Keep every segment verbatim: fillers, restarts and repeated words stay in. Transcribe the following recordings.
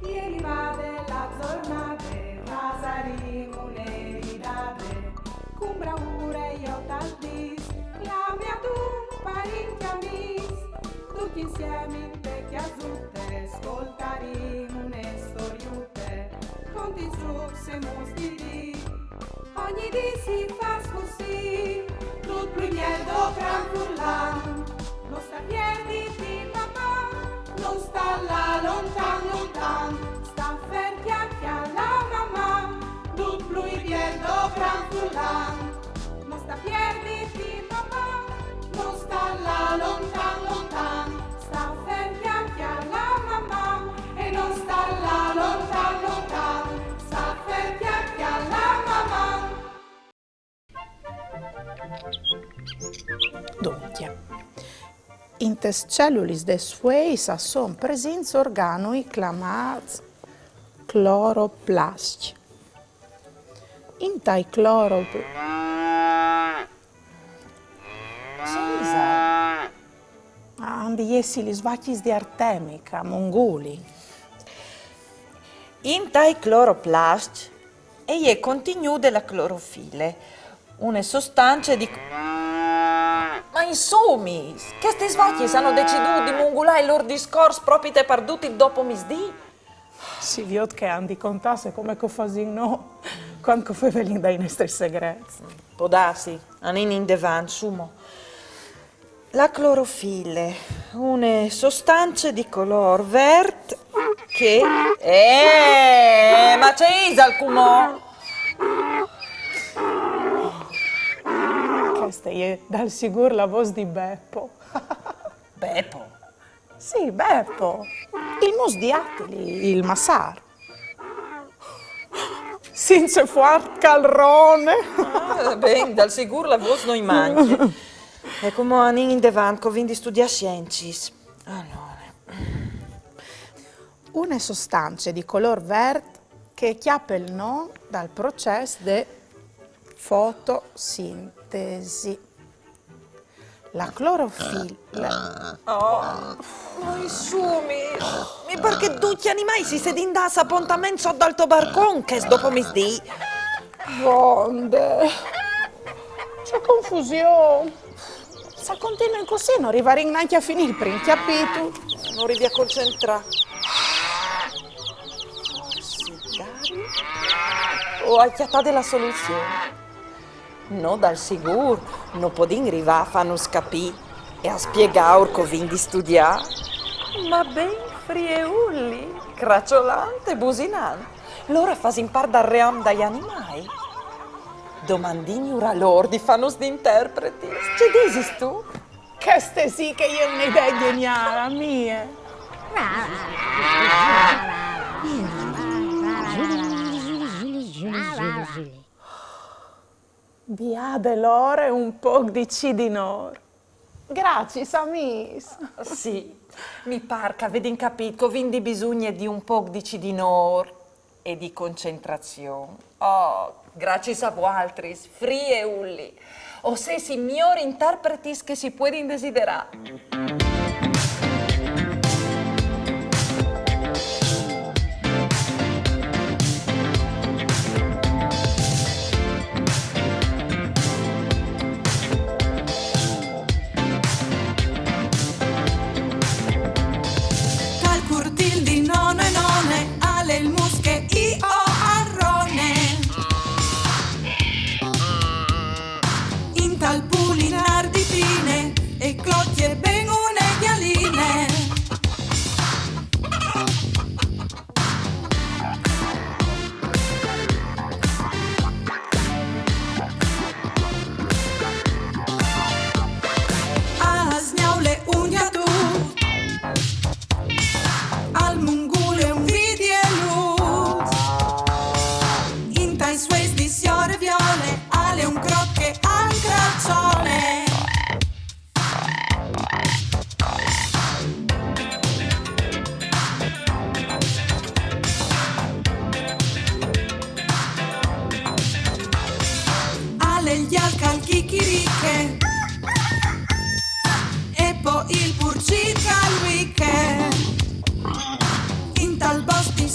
Ieri vade la zornade, fasarimo une ridade, cun braure jo tal dis, clame a dun parint e amis, ducj insiemi inte cjasute, scoltarimo une storiute, cont ij zucs e mus di dì. Ogni dì si fâs cussì, dut plui biel do cran furlan, no sta pierditi, mamà, no sta lâ lontan, lontan, sta fer cjale a la mamà, dut plui biel do cran furlan, no sta pierditi, mamà, no sta lâ lontan, lontan, sta fer cjale a la mamà, e no sta lâ lontan, lontan, sta fer cjale a la mamà. Duncje, intes cellulis des fueis a son presints organui clamâts cloroplascj. Intai cloropl... Ce isal? Ah, àn di jessi lis vacjis di Artemica, Monguli. Intai cloroplascj e je contignude la clorofile, une sostance di... Ma insumis, chestis vacjis a àn decidût di mongulâ il lôr discors propite par dut il dopomisdì? Si viôt che a àn di contâ se come che o fasìn nô, cuant che o fevelìn dai nestris segrets. Pò dassi, anìn indevant, su mo. La clorofile, une sostance di colôr vert che... Eh, ma ce isal cumò? Cheste e je dal sigûr la vôs di Bepo. Bepo? Sì, Bepo. Il mus di Atili, il massâr. Sinse fuart calrone. Ah, ben, dal sigûr la vôs no i mancje. E cumò anìn indevant, che o vin di studiâ siencis. Alore. Une sostance di colôr vert che e cjape il non dal procès de fotosintesi. La clorofile. Oh, ma insumis, mi pâr che ducj i animâi si sedin dâts a apontament sot dal to barcon chest dopomisdì. Vonde. Ce confusion. Se a continuin cussì no rivarìn nancje a finî il prin cjapitul. No rivi a concentrâ. Forsit, Dario, o ai cjatade la soluzion. Nô dal sigûr no podìn rivâ a fânus capî e a spiegâur che o vin di studiâ. Ma ben frieulli, craçolant e businant, lôr a fasin part dal ream dai animâi. Domandìnjur a lôr di fânus di interpretis. Ce disistu? Cheste sì che e je une idee gjeniâl, a mie. Biade lôr un pôc di cidinôr. Graciis, amîs. Sì, mi pâr che a vedin capît che o vin di bisugne di un pôc di cidinôr e di concentrazion. Oh, graciis a voaltris, frieulli. O sês i miôr interpretis che si puedin desiderâ. Tal curtîl di none e none al è il mus che i o arrone. Intal pulinâr di Pine e clocje ben une gjaline. A sgnaule un gjatut, al mongule un vidielut. Intais fueis di siore Viole al è un crot che al craçole. Al è il gjat che al chichiriche e po il purcit che al luiche. Intal bosc di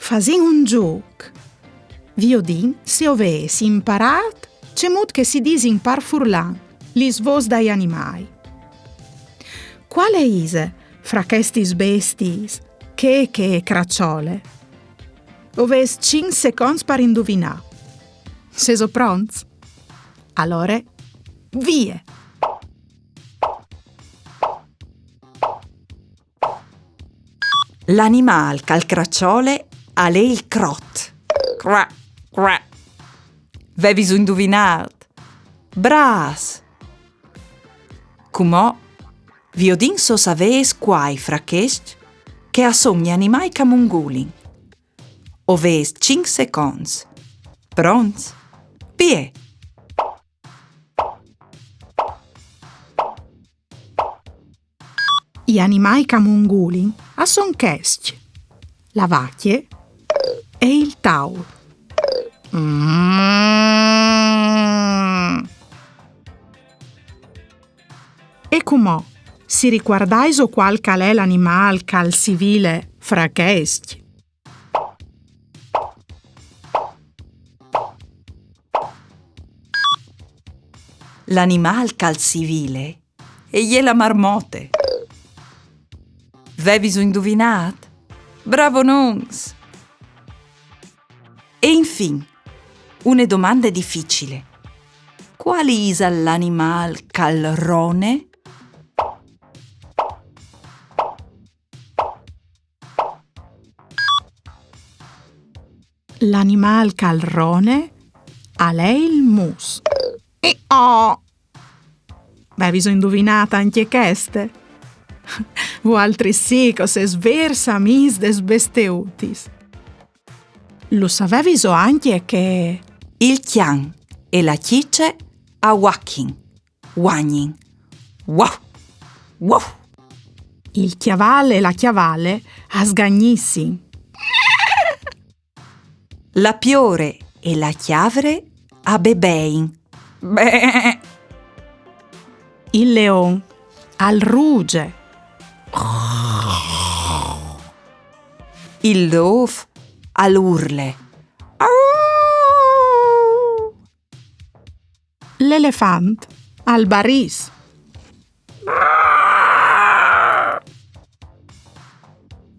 Fasìn un zûc. Viodìn se o vês imparât cemût che si disin par furlan lis vôs dai animâi. Cuale ise fra chestis bestiis chê che e craçole? O vês cinc seconts par induvinâ. Sêso pronts? Alore, vie! L'animâl che al craçole al è il crot. Cra, cra. Veviso induvinât? Brâfs! Cumò, viodìn se o savês cuâi fra chescj che a son i animâi che a mungulin. O vês cinc seconts. Pronts? Vie! I animâi che a mungulin a son chescj: la vacje e il taur. Mm. E cumò, si ricuardaiso cuâl che al è l'animâl che al si vile fra chescj? L'animâl che al si vile e je la marmote. Veviso induvinât? Bravonons! E infin, une domande dificile. Cuâl isal l'animâl che al rone? L'animâl che al rone al è il mus. Oh! Veviso induvinât ancje cheste? Voaltris sì che o sês vêrs amîs des besteutis. Lu saveviso ancje che il cjan e la cjice a uachin, uagnin, uaf, uaf. Il cjaval e la cjavale a sgagnissin. La piore e la cjavre a bebein. Beh. Il leon al ruge. Il lôf al urle. L'elefant al barìs.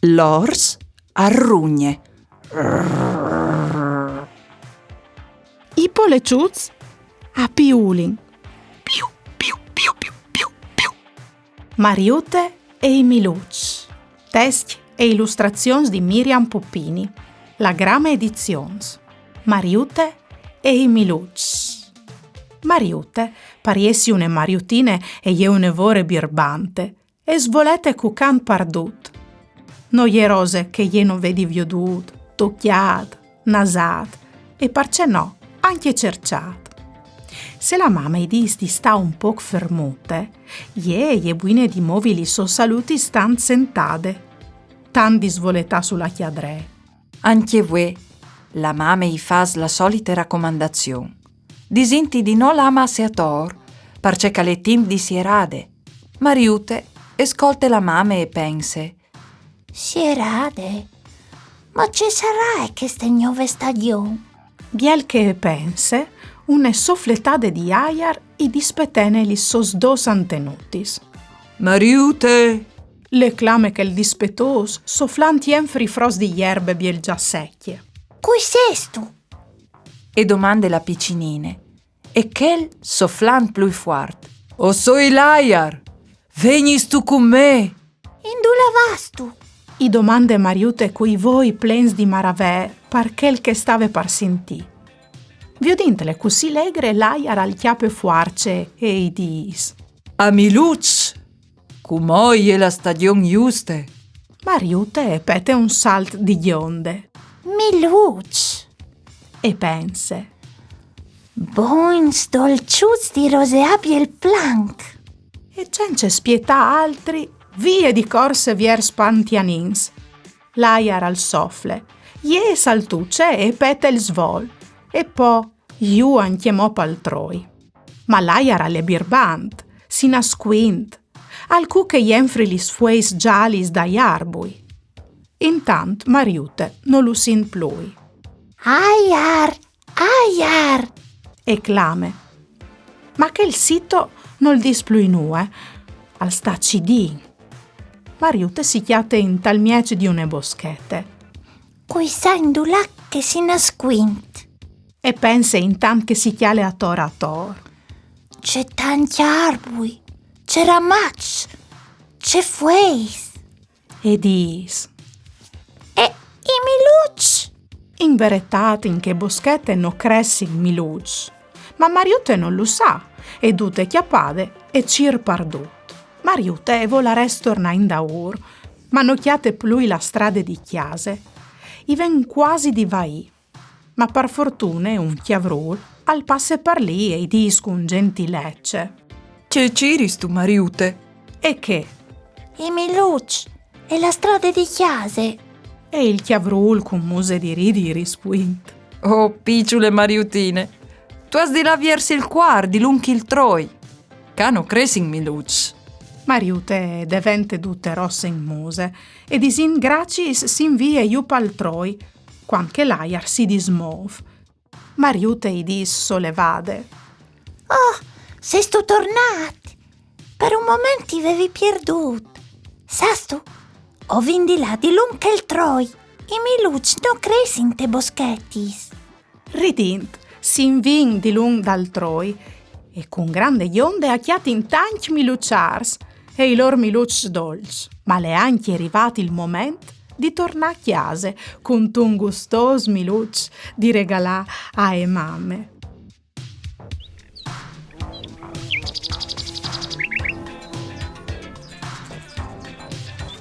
L'ors al rugne. I poleçuts a piulin. Piu, piu, piu, piu, piu, piu. Mariute e i miluçs. Test e ilustrazions di Miriam Puppini. La Grame Edizions. Mariute e i miluçs. Mariute, par jessi une mariutine, e je une vore birbante. E svolete cucant pardut. No je rose che jê no vedi viodût, tocjât, nasât e, parcè no, ancje cerçât. Se la mame i dîs di stâ un pôc fermute, jê e je buine di movi lis sôs alutis stant sentade, tant di svoletâ su la cjadree. Ancje vuê, la mame i fâs la solite racomandazion, disintji di no lâ masse ator, parcè che al è timp di sierade. Mariute e scolte la mame e pense: Sierade? Ma ce saraie cheste gnove stagjon? Biel che e pense, une sofletade di aiar i dispetene lis sôs dôs antenutis. Mariute! Le clame chel dispetôs, soflant jenfri fros di jerbe biel za secje. Cui sêstu? E domande la piçinine. E chel, soflant plui fuart: O soi l'aiar! Vegnistu cun me? Indulà vâstu? I domande Mariute cui voi plens di maravee par chel che e stave par sintî. Viodintle cussì legre, l'aiar al cjape fuarce e i dîs: A miluçs! Cumò e je la stagjon juste. Mariute e pete un salt di gjonde. Miluçs! E pense: Bogns dolçuts di roseâ biel planc! E cence spietâ altri, vie di corse viers Pantianins. L'aiar al sofle, jê e saltuce e e pete il svol, e po jù ancjemò pal troi. Ma l'aiar al è birbant, si nascuint, al cuche jenfri lis fueis zalis dai arbui. Intant Mariute no lu sint plui. Aiar, aiar! E clame. Ma chel sito nol dîs plui nuie, al sta cidin. Mariute si cjate intal mieç di une boschete. Cui sa indulà che si nascuint. E pense intant che si cjale ator ator. Ce tancj arbui, ce ramaçs, ce fueis. E dîs. E i miluçs? In veretât in chê boschete no cressin miluçs. Ma Mariute no lu sa, e dute cjapade e cîr pardut. Mariute e volarès tornâ indaûr, ma no cjate plui la strade di cjase. I ven cuasi di vaî. Ma par fortune un cjavrûl al passe par li e i dîs cun gjentilece. Ce cîristu, Mariute? E chê? I miluçs, e la strade di cjase. E il cjavrûl cun muse di ridi i rispuint. Oh, piçule Mariutine, tu âs di lâ viers il cuart, dilunc il troi. Ca no cressin miluçs. Mariute e devente dute rosse in muse e disint graciis si invie jù pal troi, cuant che l'aiar si dismôf. Mariute i dîs solevade. Oh, sêstu tornât? Par un moment ti vevi pierdût. Sâstu, o vin di lâ dilunc chel troi. I miluçs no cressin te boschetis. Ridint, si invin dilunc dal troi e cun grande gjonde a cjatin tancj miluçârs e i lôr miluçs dolçs. Ma al è ancje rivât il moment di tornâ a cjase cuntun gustôs miluç di regalâ ae mame.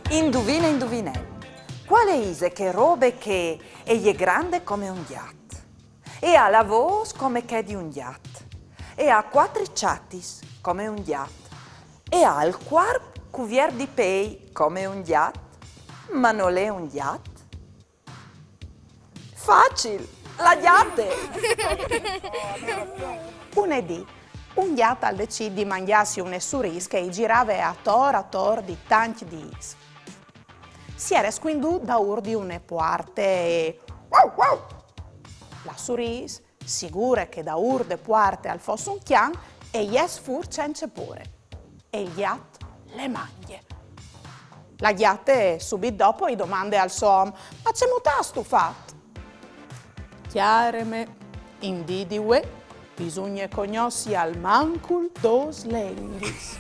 Induvine, induvinel. Cuale ise chê robe che e je grande come un gjat? E à la vôs come chê di un gjat. E à cuatri çatis come un gjat. E à il cuarp cuviert di pei come un gjat. Ma nol è un gjat? Facil, la gjate! Une dì, un gjat al decît di mangjâsi une surîs che i girave ator ator di tancj dîs. Si jere scuindût daûr di une puarte e... Uau, uau! La surîs, sigure che daûr de puarte al fos un cjan, e jes fûr cence pôre. E il gjat le mangje. La gjate subit dopo i domande al so om: Ma cemût âstu fat? Cjare mê, in dì di vuê bisugne cognossi almancul dôs lenghis.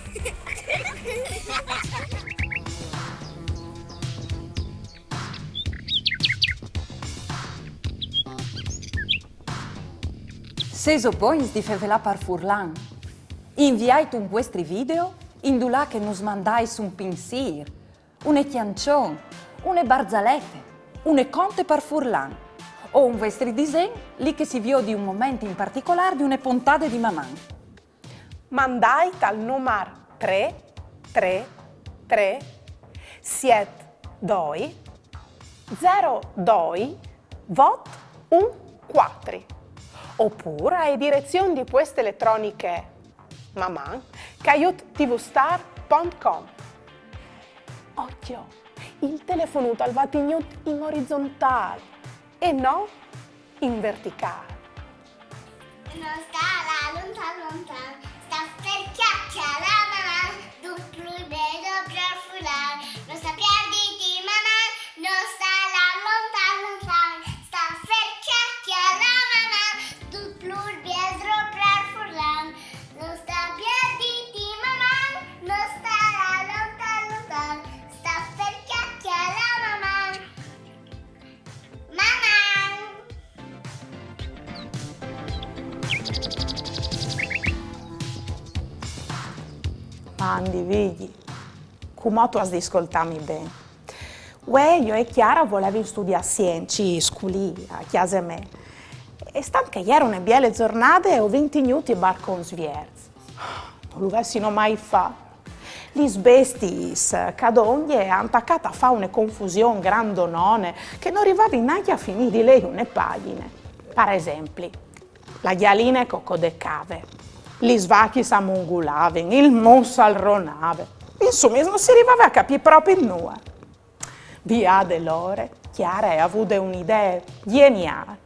Sêso bogns di fevelâ par furlan? Inviait un vuestri video indulà che nus mandais un pinsîr, une cjançon, une barzalete, une conte par furlan, o un vuestri disen li che si viodi un moment in particolâr di une pontade di Maman. Mandait al numar trê trê trê siet doi zero doi vot un cuatri, opûr ae direzion di pueste eletroniche maman caiut tvstar pont com. Ocjo, il telefonut al va tignût in orizontâl e no in verticâl. No sta lâ lontan lontan, sta fer cjache a la maman, dut plui biel doprar furlan. No sta pierditi maman, no sta lâ lontan lontan, sta fer cjache a la maman, dut plui biel doprar furlan. No sta pierditi maman, no sta lâ lontan lontan, sta fer cjache a la maman. Maman! Mandi, Vigji, cumò tu âs di scoltâmi ben. Vuê jo e Chiara o volevin studiâ siencis culì, a cjase mê. E stant che e jere une biele zornade, o vin tignût i barcons vierts. No lu vessino mai fat. Lis bestiis ca dongje a àn tacât a fâ une confusion grandonone che no rivavin nancje a finî di lei une pagjine. Par esempli, la gjaline e cocodecave, lis vachis a mungulavin, il mus al ronave. Insumis, no si rivave a capî propit nuie. Viodade alore, Chiara e à vude une idee geniâl.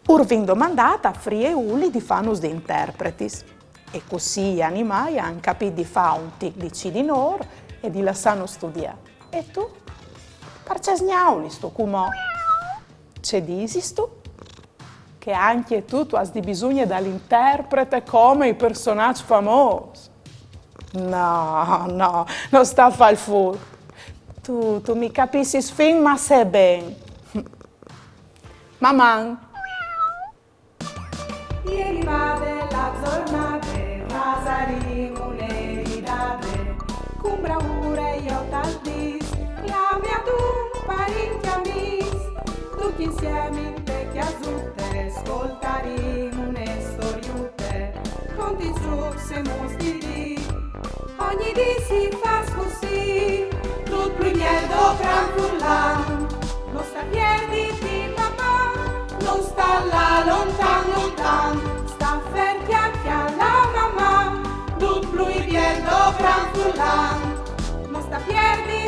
Ur vin domandât a Fri e Uli di fânus di interpretis. E cussì i animâi a àn capît di fâ un tic di cidinôr e di lassânus studiâ. E tu? Parcè sgnaulistu cumò? Ce disistu? Che ancje tu tu âs di bisugne dal interprete come i personaçs famôs? No, no, no sta fâ il furb. Tu, tu mi capissis fin masse ben. Maman! E rivade la zornade, fasarìn une ridade, cun braure jo tal dîs, clame adun parint e amîs, ducj insiemi inte cjasute, scoltarìn une storiute, conti, zûcs e muts di dì. Ogni dì si fâs cussì, dut plui biel dopran furlan. No sta pierditi, Maman, no sta lâ lontan, lontan, sta fer, cjale la Maman, dut plui biel dopran furlan. No sta pierditi,